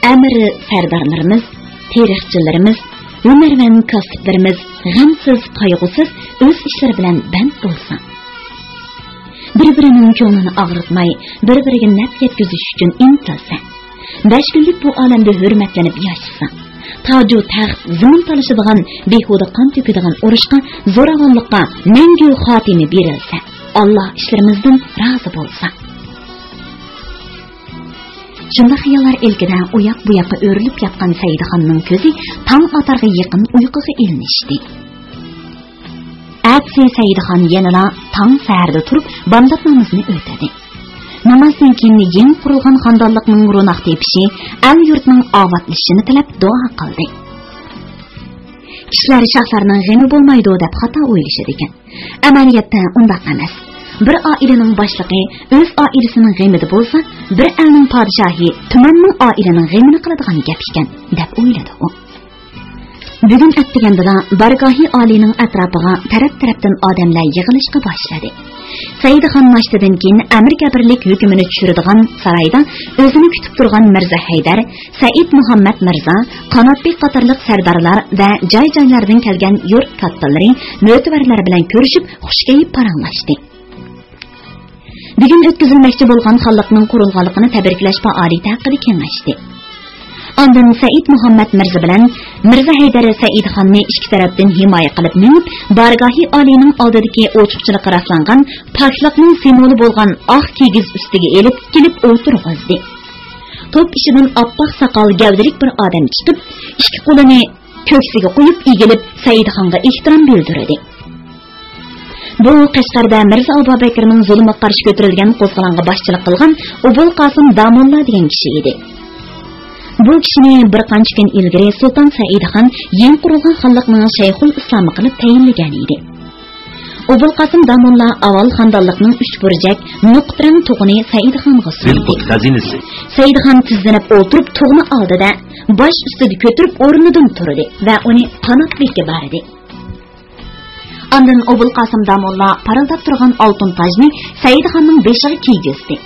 ئەمىر سەردارلىرىمىز، تارىخچىلىرىمىز، ھۈنەرۋەن كاسىپلىرىمىز غەمسىز، قايغۇسىز ئۆز ئىشلىرى بىلەن بەند بولسا، بىر-بىرىنىڭ كۆڭلىنى ئاغرىتماي، بىر-بىرىگە نەپ يەتكۈزۈش ئۈچۈن ئىنتىلسە، بەش كۈنلۈك بۇ ئالەمدە ھۆرمەتلىنىپ ياشىسا، تاجۇ تەخت، زېمىن تالىشىدىغان، بىھۇدە قان تۆكىدىغان ئۇرۇشقا، زوراۋانلىققا مەڭگۈ خاتىمە بېرىلسە، ئاللا ئىشلىرىمىزدىن رازى بولسا. شۇنداق خىياللار ئىلكىدە ئۇ ياق بۇ ياققا ئۆرۈلۈپ ياتقان سەئىدخاننىڭ كۆزى تاڭ ئاتارغا يېقىن ئۇيقۇغا ئېلىنىشتى. ئەتىسى سەئىدخان يەنىلا تاڭ سەھەردە تۇرۇپ، بامدات نامىزىنى ئۆتىدى. نامازدىن كېيىن يېڭى قۇرۇلغان خاندانلىقنىڭ روناق تېپىشى، ئەل-يۇرتنىڭ ئاۋاتلىشىشىنى تىلەپ دۇئا قىلدى. كىشىلەر شاھلارنىڭ غېمى بولمايدۇ دەپ خاتا ئويلىشىدىكەن. ئەمەلىيەتتە ئۇنداق ئەمەس. بىر ئائىلىنىڭ باشلىقى ئۆز ئائىلىسىنىڭ غېمىدە بولسا، بىر ئەلنىڭ پادىشاھى تۈمەنمىڭ ئائىلىنىڭ غېمىنى قىلىدىغان گەپ ئىكەن، دەپ ئويلىدى ئۇ. بۈگۈن ئەتىگەندىلا بارگاھى ئالىينىڭ ئەتراپىغا تەرەپ-تەرەپتىن ئادەملەر يىغىلىشقا باشلىدى. سەئىدخان ناشتىدىن كېيىن ئەمىر كەبىرلىك ھۆكۈمىنى چۈشۈرىدىغان سارايدا ئۆزىنى كۈتۈپ تۇرغان مىرزا ھەيدەر، سەئىد مۇھەممەد مىرزا، قاناتبېك قاتارلىق سەردارلار ۋە جاي-جايلاردىن كەلگەن يۇرت كاتتىلىرى، مۆتىۋەرلەر بىلەن كۆرۈشۈپ، خۇشكەيپ پاراڭلاشتى. بۈگۈن ئۆتكۈزۈلمەكچى بولغان خانلىقنىڭ قۇرۇلغانلىقىنى تەبرىكلەش پائالىيىتى ھەققىدە كېڭەشتى. ئاندىن سەئىد مۇھەممەد مىرزا بىلەن مىرزا ھەيدەر سەئىدخاننى ئىككى تەرەپتىن ھىمايە قىلىپ مېڭىپ، بارگاھى ئالىينىڭ ئالدىدىكى ئوچۇقچىلىققا راسلانغان پاكلىقنىڭ سىمۋولى بولغان ئاق كىگىز ئۈستىگە ئېلىپ كېلىپ ئولتۇرغۇزدى. توپ ئىچىدىن ئاپئاق ساقال گەۋدىلىك بىر ئادەم چىقىپ، ئىككى قولىنى كۆكسىگە قويۇپ ئېگىلىپ، سەئىدخانغا ئېھتىرام بىلدۈردى. بۇ قەشقەردە مىرزا ئابابەكرىنىڭ زۇلۇمىغا قارشى كۆتۈرۈلگەن قوزغىلاڭغا باشچىلىق قىلغان ئوبۇل قاسىم داموللا دېگەن كىشى ئىدى. بۇ كىشىنى بىر قانچە كۈن ئىلگىرى سۇلتان سەئىدخان يېڭى قۇرۇلغان خانلىقنىڭ شەيخۇل ئىسلامى قىلىپ تەيىنلىگەن ئىدى. ئوبۇل قاسىم داموللا ئاۋۋال خاندانلىقنىڭ ئۈچ بۇرجەك نوقۇت رەڭ تۇغىنى سەئىدخانغا سۇندى. سەئىدخان تىزلىنىپ ئولتۇرۇپ تۇغنى ئالدى-دە، باش ئۈستىدە كۆتۈرۈپ ئورنىدىن تۇردى ۋە ئۇنى قاناتبېككە بەردى. ئاندىن ئوبۇل قاسىم داموللا پارىلداپ تۇرغان ئالتۇن تاجنى سەئىدخاننىڭ بېشىغا كىيگۈزدى.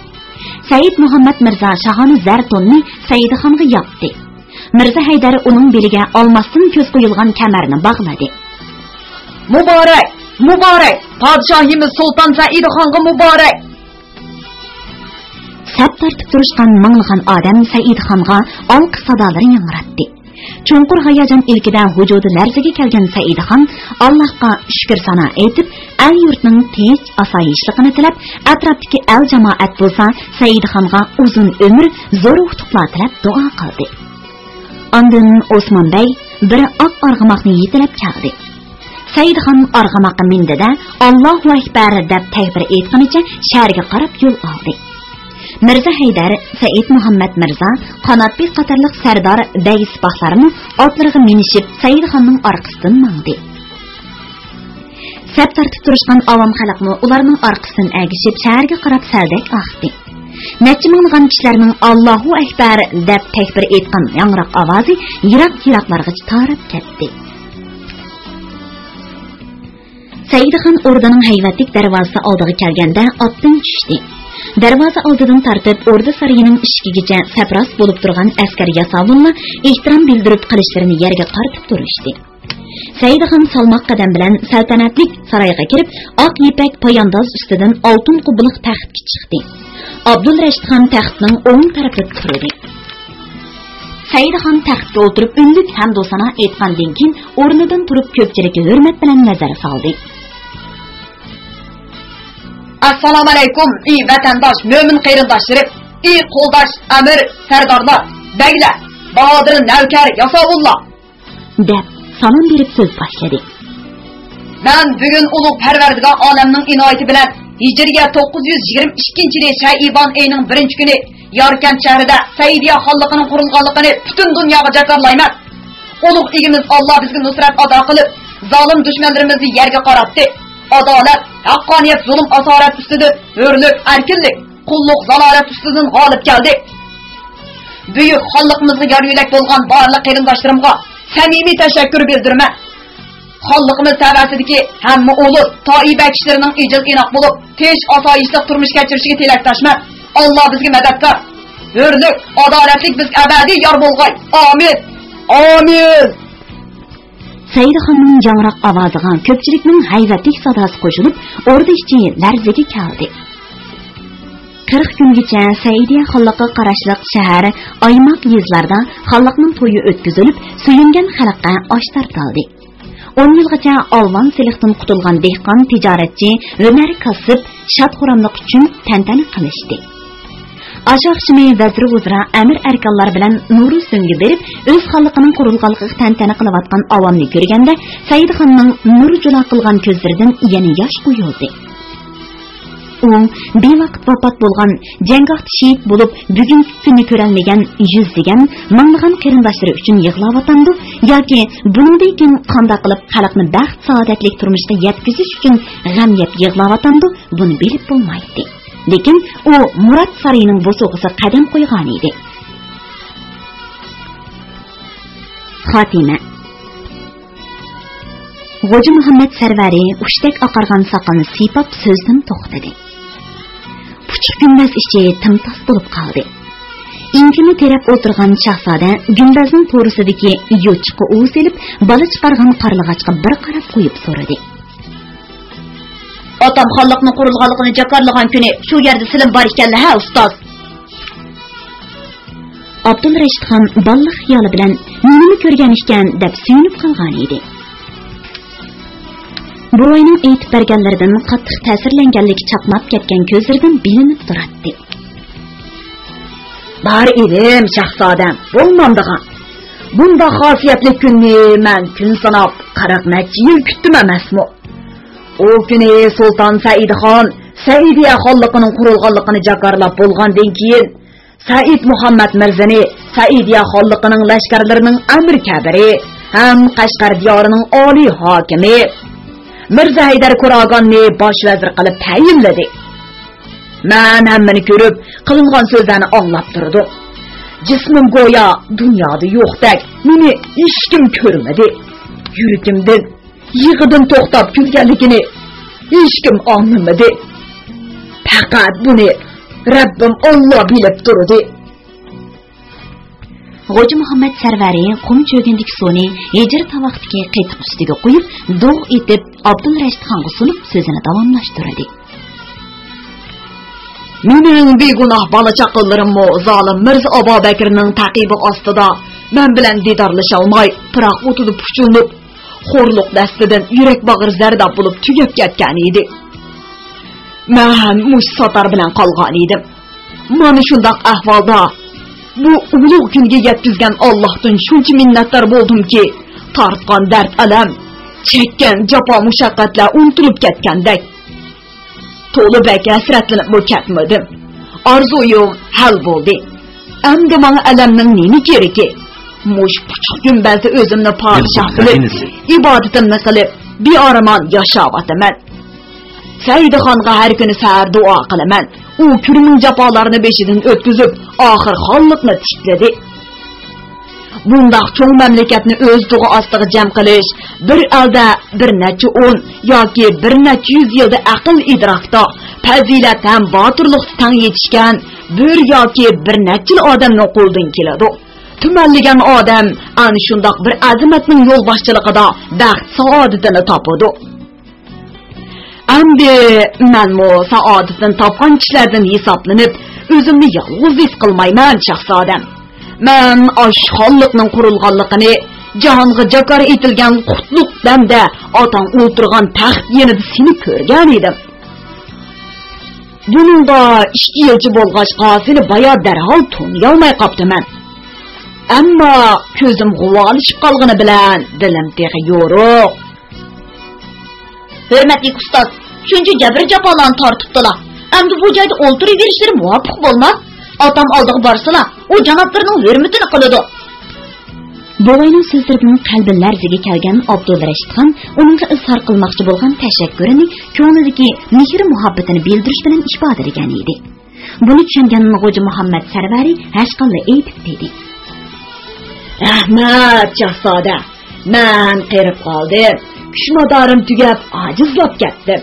سەئىد مۇھەممەد مىرزا شاھانە زەر توننى سەئىدخانغا ياپتى. مىرزا ھەيدەر ئۇنىڭ بېلىگە ئالماستىن كۆز قويۇلغان كەمەرنى باغلىدى. مۇبارەك! مۇبارەك! پادىشاھىمىز سۇلتان سەئىدخانغا مۇبارەك! سەپ تارتىپ تۇرۇشقان مىڭلىغان ئادەم سەئىدخانغا ئالقىش سادالىرى ياڭراتتى. چوڭقۇر ھاياجان ئىلكىدە ۋۇجۇدى لەرزىگە كەلگەن سەئىدخان ئاللاھقا شۈكۈر سانا ئېيتىپ، ئەل-يۇرتنىڭ تىنچ-ئاسايىشلىقىنى تىلەپ، ئەتراپتىكى ئەل-جامائەت بولسا سەئىدخانغا ئۇزۇن ئۆمۈر، زور ئۇتۇقلار تىلەپ دۇئا قىلدى. ئاندىن ئوسمان بەگ بىر ئاق ئارغىماقنى يېتىلەپ كەلدى. سەئىدخان ئارغىماققا مىندى-دە، «ئاللاھۇ ئەكبەر» دەپ تەكبىر ئېيتقىنىچە شەھەرگە قاراپ يول ئالدى. مىرزا ھەيدەر، سەئىد مۇھەممەد مىرزا، قاناتبېك قاتارلىق سەردار، بەگ سىپاھلارمۇ ئاتلىرىغا مىنىشىپ سەئىدخاننىڭ ئارقىسىدىن ماڭدى. سەپ تارتىپ تۇرۇشقان ئاۋام خەلقمۇ ئۇلارنىڭ ئارقىسىدىن ئەگىشىپ شەھەرگە قاراپ سەلدەك ئاقتى. نەچچە مىڭلىغان كىشىلەرنىڭ «ئاللاھۇ ئەكبەر» دەپ تەكبىر ئېيتقان ياڭراق ئاۋازى يىراق-يىراقلارغىچە تاراپ كەتتى. سەئىدخان ئوردىنىڭ ھەيۋەتلىك دەرۋازىسى ئالدىغا كەلگەندە ئاتتىن چۈشتى. دەرۋازا ئالدىدىن تارتىپ ئوردا سارىيىنىڭ ئىشىكىگىچە سەپراست بولۇپ تۇرغان ئەسكەر ياساۋۇللار ئېھتىرام بىلدۈرۈپ قىلىچلىرىنى يەرگە قارىتىپ تۇرۇشتى. سەئىدخان سالماق قەدەم بىلەن سەلتەنەتلىك سارايغا كىرىپ، ئاق يىپەك پايانداز ئۈستىدىن ئالتۇن قۇببىلىق تەختكە چىقتى. ئابدۇلرەشىتخان تەختنىڭ ئوڭ تەرىپىدە تۇردى. سەئىدخان تەختكە ئولتۇرۇپ ئۈنلۈك ھەمدۇسانا ئېيتقاندىن كېيىن ئورنىدىن تۇرۇپ كۆپچىلىككە ھۆرمەت بىلەن نەزەر سالدى. ئەسسالامۇئەلەيكۇم، ئى ۋەتەنداش، مۆمىن قېرىنداشلىرىم، ئى قولداش، ئەمىر، سەردارلار، بەگلەر، باھادىر نەۋكەر، ياساۋۇللار! دەپ سالام بېرىپ سۆز باشلىدى. مەن بۈگۈن ئۇلۇغ پەرۋەردىگار ئالەمنىڭ ئىنايىتى بىلەن ھىجرىيە توققۇز يۈز يىگىرمە ئىككىنچى يىلى شەئىبان ئېيىنىڭ بىرىنچى كۈنى ياركەنت شەھىرىدە سەئىدىيە خانلىقىنىڭ قۇرۇلغانلىقىنى پۈتۈن دۇنياغا جاكارلايمەن. ئۇلۇغ ئىگىمىز ئاللا بىزگە نۇسرەت ئاتا قىلىپ، زالىم دۈشمەنلىرىمىزنى يەرگە قاراتتى. ئادالەت، ھەققانىيەت، زۇلۇم، ئاسارەت ئۈستىدىن ھۆرلۈك، ئەركىنلىك، قۇللۇق، زالالەت ئۈستىدىن غالىب كەلدى. بۈيۈك خانلىقىمىزغا يار يۆلەك بولغان بارلىق قېرىنداشلىرىمغا سەمىمىي تەشەككۈر بىلدۈرىمەن. خانلىقىمىز تەۋەسىدىكى ھەممە ئۇلۇس، تائىپە كىشىلىرىنىڭ ئىجىل ئىناق بولۇپ، تىنچ، ئاسايىشلىق تۇرمۇش كەچۈرۈشىگە تىلەكداشمەن. ئاللا بىزگە مەدەتكار. ھۆرلۈك، ئادالەتلىك بىزگە ئەبەدىي يار بولغاي. ئامىن. ئامىن. سەئىدخاننىڭ ياڭراق ئاۋازىغا كۆپچىلىكنىڭ ھەيۋەتلىك ساداسى قوشۇلۇپ، ئوردا ئىچى لەرزىگە كەلدى. قىرىق كۈنگىچە سەئىدىيە خانلىقىغا قاراشلىق شەھەر، ئايماق، يېزىلاردا خانلىقنىڭ تويى ئۆتكۈزۈلۈپ، سۆيۈنگەن خەلققە ئاش تارتىلدى. ئون يىلغىچە ئالۋان سېلىقتىن قۇتۇلغان دېھقان، تىجارەتچى، ھۈنەر كاسىپ شاد-خۇراملىق ئۈچۈن تەنتەنە قىلىشتى. ئاشۇ ئاخشىمى ۋەزىر-ۋۇزرا، ئەمىر-ئەركانلار بىلەن نورۇز سۆڭگە بېرىپ، ئۆز خانلىقىنىڭ قۇرۇلغانلىقىغا تەنتەنە قىلىۋاتقان ئاۋامنى كۆرگەندە، سەئىدخاننىڭ نۇر جۇلا قىلغان كۆزلىرىدىن يەنە ياش قۇيۇلدى. ئۇ بىۋاقىت ۋاپات بولغان، جەڭگاھتا شېھىت بولۇپ، بۈگۈنكى كۈننى كۆرەلمىگەن يۈزلىگەن، مىڭلىغان قېرىنداشلىرى ئۈچۈن يىغلاۋاتامدۇ ياكى بۇنىڭدىن كېيىن قانداق قىلىپ خەلقنى بەخت-سائادەتلىك تۇرمۇشقا يەتكۈزۈش ئۈچۈن غەم يەپ يىغلاۋاتامدۇ، بۇنى بىلىپ بولمايتتى. لېكىن ئۇ مۇراد سارىيىنىڭ بوسۇغىسىغا قەدەم قويغانىدى. خاتىمە. غوجا مۇھەممەد سەرۋەرى ئۇچتەك ئاقارغان ساقىلىنى سىيپاپ سۆزدىن توختىدى. پۇچۇق گۈمبەز ئىچى تىمتاس بولۇپ قالدى. ئېڭىكىنى تىرەپ ئولتۇرغان شاھزادە گۈمبەزنىڭ تورۇسىدىكى يوچۇققا ئۇۋا سېلىپ، بالا چىقارغان قارلىغاچقا بىر قاراپ قويۇپ سورىدى. ئاتام خانلىقنىڭ قۇرۇلغانلىقىنى جاكارلىغان كۈنى شۇ يەردە سىلىم بار ئىكەنلە ھە، ئۇستاز؟ ئابدۇلرەشىتخان بالىلىق خىيالى بىلەن نېمىنى كۆرگەن ئىكەن دەپ سۆيۈنۈپ قالغان ئىدى. بوۋاينىڭ ئېيتىپ بەرگەنلىرىدىن قاتتىق تەسىرلەنگەنلىكى چاقناپ كەتكەن كۆزلىرىدىن بىلىنىپ تۇراتتى. بار ئىدىم، شاھزادەم، بولمامدىغان. بۇنداق خاسىيەتلىك كۈننى مەن كۈن ساناپ قىرىق نەچچە يىل كۈتتۈم ئەمەسمۇ؟ ئۇ كۈنى سۇلتان سەئىدخان سەئىدىيە خانلىقىنىڭ قۇرۇلغانلىقىنى جاكارلاپ بولغاندىن كېيىن، سەئىد مۇھەممەد مىرزىنى سەئىدىيە خانلىقىنىڭ لەشكەرلىرىنىڭ ئەمىر كەبىرى ھەم قەشقەر دىيارىنىڭ ئالىي ھاكىمى مىرزا ھەيدەر كوراگاننى باش ۋەزىر قىلىپ تەيىنلىدى. مەن ھەممىنى كۆرۈپ، قىلىنغان سۆزلەرنى ئاڭلاپ تۇردۇم. جىسمىم گويا دۇنيادا يوقتەك، مېنى ھېچكىم كۆرمىدى. يۈرىكىمدىن يىغىدىن توختاپ كۈلگەنلىكىنى ھېچكىم ئاڭلىمىدى. پەقەت بۇنى رەببىم ئاللا بىلىپ تۇردى. غوجا مۇھەممەد سەرۋەرى قۇم چۆگىنىدىكى سۇنى ھىجرە تاۋاقتىكى قېتىق ئۈستىگە قۇيۇپ، دۇغ ئېتىپ، ئابدۇلرەشىتخانغا سۇنۇپ، سۆزىنى داۋاملاشتۇردى. مېنىڭ بىگۇناھ بالا-چاقىلىرىممۇ زالىم مىرزا ئابابەكرىنىڭ تەقىبى ئاستىدا مەن بىلەن دىدارلىشالماي، پىراق ئوتىدا پۇچۇلۇپ، خورلۇق دەستىدىن يۈرەك باغرى زەرداب بولۇپ تۈگەپ كەتكەن ئىدى. مەن مۇشۇ ساتار بىلەن قالغان ئىدىم. مانا شۇنداق ئەھۋالدا بۇ ئۇلۇغ كۈنگە يەتكۈزگەن ئاللاھتىن شۇنچە مىننەتدار بولدۇمكى، تارتقان دەرد-ئەلەم، چەككەن جاپا-مۇشەققەتلەر ئۇنتۇلۇپ كەتكەندەك. تولا بەك ھەسرەتلىنىپمۇ كەتمىدىم. ئارزۇيۇم ھەل بولدى. ئەمدى ماڭا ئەلەمنىڭ نېمە كېرىكى؟ مۇشۇ پۇچۇق گۈمبەزدە ئۆزۈمنى پادىشاھ بىلىپ، ئىبادىتىمنى قىلىپ، بىئارمان ياشاۋاتىمەن. سەئىدخانغا ھەر كۈنى سەھەر دۇئا قىلىمەن. ئۇ كۈرمىڭ جاپالارنى بېشىدىن ئۆتكۈزۈپ، ئاخىر خانلىقنى تىكلىدى. بۇنداق چوڭ مەملىكەتنى ئۆز تۇغى ئاستىغا جەم قىلىش بىر ئەلدە بىر نەچچە ئون ياكى بىر نەچچە يۈز يىلدا ئەقىل-ئىدراكتا، پەزىلەت ھەم باتۇرلۇقتا تەڭ يېتىشكەن بىر ياكى بىر نەچچىلا ئادەمنىڭ قولىدىن كېلىدۇ. تۈمەنلىگەن ئادەم ئەنە شۇنداق بىر ئەزىمەتنىڭ يولباشچىلىقىدا بەخت-سائادىتىنى تاپىدۇ. ئەمدى مەنمۇ سائادىتىنى تاپقان كىشىلەردىن ھېسابلىنىپ، ئۆزۈمنى يالغۇز ھېس قىلمايمەن، شاھزادەم. مەن ئاشۇ خانلىقنىڭ قۇرۇلغانلىقىنى، جاھانغا جاكار ئېتىلگەن قۇتلۇق دەمدە ئاتاڭ ئولتۇرغان تەخت يېنىدا سېنى كۆرگەن ئىدىم. بۇنىڭغا ئىككى يىلچە بولغاچقا، سېنى بايا دەرھال تونۇيالماي قاپتىمەن. ئەمما كۆزۈم غۇۋالىشىپ قالغىنى بىلەن دىلىم تېخى يورۇق. ھۆرمەتلىك ئۇستاز، شۇنچە جەبىر-جاپالارنى تارتىپتىلا، ئەمدى بۇ جايدا ئولتۇرۇۋېرىشلىرى مۇۋاپىق بولماس. ئاتام ئالدىغا بارسىلا، ئۇ جانابلىرىنىڭ ھۆرمىتىنى قىلىدۇ. بوۋاينىڭ سۆزلىرىدىن قەلبى لەرزىگە كەلگەن ئابدۇلرەشىتخان ئۇنىڭغا ئىزھار قىلماقچى بولغان تەشەككۈرىنى كۆڭلىدىكى مېھىر-مۇھەببىتىنى بىلدۈرۈش بىلەن ئىپادىلىگەن ئىدى. بۇنى چۈشەنگەن غوجا مۇھەممەد سەرۋەرى ھەشقاللا ئېيتىپ دېدى: «رەھمەت، شاھزادە! مەن قېرىپ قالدىم. كۈچ-مادارىم تۈگەپ، ئاجىزلاپ كەتتىم.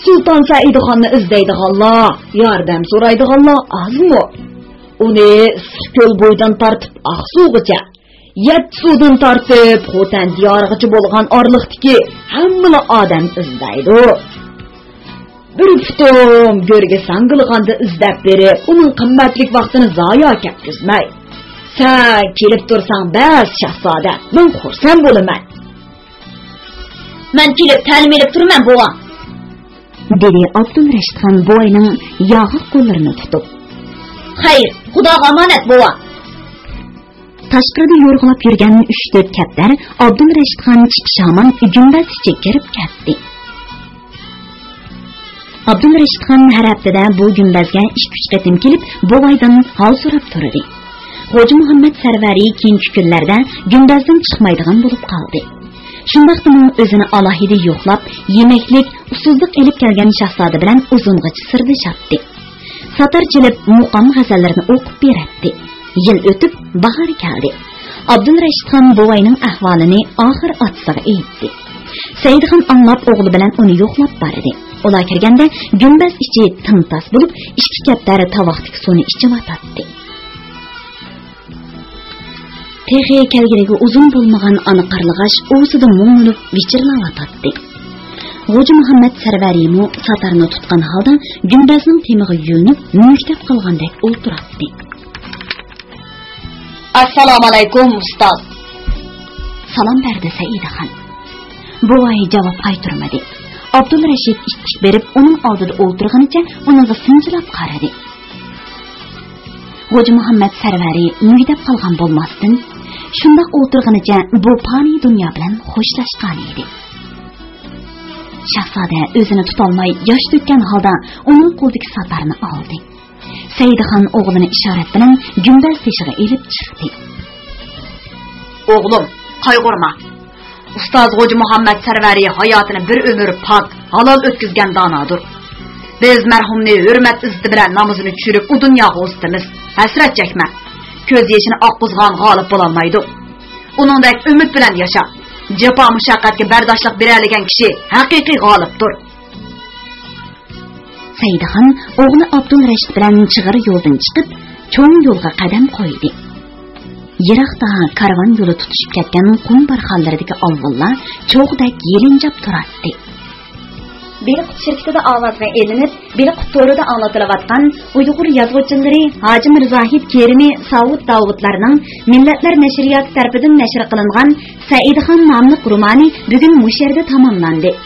سۇلتان سەئىدخاننى ئىزدەيدىغانلار، ياردەم سورايدىغانلار ئازمۇ؟ ئۇنى ئىسسىقكۆل بويىدىن تارتىپ ئاقسۇغىچە، يەتتە سۇدىن تارتىپ خوتەن دىيارىغىچە بولغان ئارىلىقتىكى ھەممىلا ئادەم ئىزدەيدۇ. بىر پۇتۇم گۆرگە ساڭگىلىغاندا ئىزدەپ بېرىپ، ئۇنىڭ قىممەتلىك ۋاقتىنى زايا كەتكۈزمەي. سەن كېلىپ تۇرساڭ بەس، شاھزادە، مەن خۇرسەن بولىمەن.» «مەن كېلىپ تەلىم ئېلىپ تۇرىمەن، بوۋا.» دېدى ئابدۇلرەشىتخان بوۋاينىڭ ياغاق قوللىرىنى تۇتۇپ. «خەير، خۇداغا ئامانەت، بوۋا.» تاشقىرىدا يورغىلاپ يۈرگەن ئۈچ-تۆت كەپتەر ئابدۇلرەشىتخان چىقىش ھامان گۈمبەز ئىچىگە كىرىپ كەتتى. ئابدۇلرەشىتخان ھەر ھەپتىدە بۇ گۈمبەزگە ئىككى-ئۈچ قېتىم كېلىپ، بوۋايدىن ھال سوراپ تۇردى. غوجا مۇھەممەد سەرۋەرى كېيىنكى كۈنلەردە گۈمبەزدىن چىقمايدىغان بولۇپ قالدى. شۇنداقتىمۇ ئۆزىنى ئالاھىدە يوقلاپ، يېمەكلىك، ئۇسسۇزلۇق ئېلىپ كەلگەن شاھزادە بىلەن ئۇزۇنغىچە سىردىشاتتى. ساتار چېلىپ، مۇقام غەزەللىرىنى ئوقۇپ بېرەتتى. يىل ئۆتۈپ، باھار كەلدى. ئابدۇلرەشىتخان بوۋاينىڭ ئەھۋالىنى ئاخىر ئاتىسىغا ئېيتتى. سەئىدخان ئاڭلاپ، ئوغلى بىلەن ئۇنى يوقلاپ باردى. ئۇلار كىرگەندە، گۈمبەز ئىچى تىمتاس بولۇپ، ئىككى كەپتەر تاۋاقتىكى سۇنى ئىچىۋاتاتتى. تېخى كەلگىنىگە ئۇزۇن بولمىغان ئانا قارلىغاچ ئۇۋىسىدا مۇڭلىنىپ ۋىچىرلاۋاتاتتى. غوجا مۇھەممەد سەرۋەرىمۇ ساتارنى تۇتقان ھالدا گۈمبەزنىڭ تېمىغا يۆلىنىپ مۈگدەپ قالغاندەك ئولتۇراتتى. ئەسسالامۇئەلەيكۇم، ئۇستاز. سالام بەردى سەئىدخان. بوۋاي جاۋاب قايتۇرمىدى. ئابدۇلرەشىت ئىتتىك بېرىپ ئۇنىڭ ئالدىدا ئولتۇرغىنىچە ئۇنىڭغا سىنچىلاپ قارىدى. غوجا مۇھەممەد سەرۋەرى مۈگدەپ قالغان بولماستىن، شۇنداق ئولتۇرغىنىچە بۇ پانىي دۇنيا بىلەن خوشلاشقانىدى. شاھزادە ئۆزىنى تۇتالماي ياش تۆككەن ھالدا ئۇنىڭ قولىدىكى ساتارنى ئالدى. سەئىدخان ئوغلىنى ئىشارەت بىلەن گۈمبەز تېشىغا ئېلىپ چىقتى. ئوغلۇم، قايغۇرما. ئۇستاز غوجا مۇھەممەد سەرۋەرى ھاياتىنى بىر ئۆمۈر پاك، ھالال ئۆتكۈزگەن دانادۇر. بىز مەرھۇمنى ھۆرمەت ئىززىتى بىلەن نامىزىنى چۈشۈرۈپ، ئۇ دۇنياغا ئۇزىتىمىز. ھەسرەت چەكمە. كۆز يېشىنى ئاققۇزغان غالىپ بولالمايدۇ. ئۇنىڭدەك ئۈمىد بىلەن ياشا. جاپا-مۇشەققەتكە بەرداشلىق بېرەلىگەن كىشى ھەقىقىي غالىپتۇر. سەئىدخان ئوغلى ئابدۇلرەشىت بىلەن چىغىر يولدىن چىقىپ، چوڭ يولغا قەدەم قويدى. يىراقتا كارۋان يولى تۇتىشىپ كەتكەن قۇم بارخانلىرىدىكى ئالۋۇنلار چوغدەك يېلىنجاپ تۇراتتى. بېلىق قۇت شىركىتىدە ئاۋازغا ئېلىنىپ، بېلىق قۇت تورىدا ئاڭلىتىلىۋاتقان ئۇيغۇر يازغۇچىلىرى ھاجىم زاھىت كېرىمى، ساۋۇت داۋۇتلارنىڭ مىللەتلەر نەشرىياتى تەرىپىدىن نەشر قىلىنغان سەئىدخان ناملىق رومانى بۈگۈن مۇشۇ يەردە تاماملاندى.